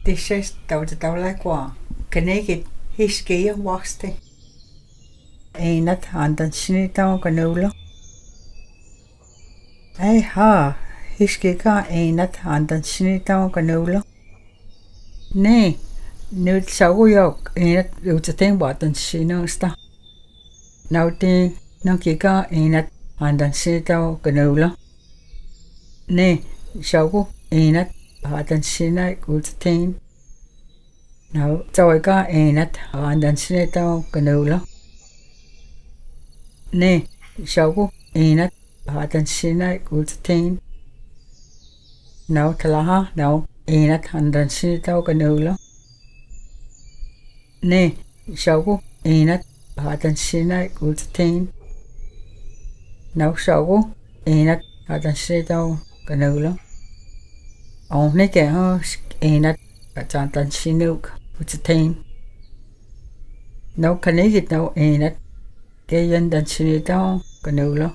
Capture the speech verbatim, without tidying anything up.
Ti sest tau ta tau lai kua. Kanigit híski ya waksti. Einat andan sinitau kanula. Ai ha, híski ka einat andan sinitau kanula. Ni, nut sagu yok einat utsatin watan sinasta. Nauti nangki ka einat andan sinitau kanula. Ni, sagu einat andan sinai utsatin. Nau, sawi ka einat andan sinitau kanula. Ni, sagu einat andan sinai utsatin. Nau, talaha, nau, einat andan sinitau kanula. Ni, sagu einat andan sinai utsatin. Nau, sagu einat andan sinitau kanula. Aw, ni ke ha, einat andan sinuk utsatin. Nau, kanigit nau einat ke andan sinitau kanula.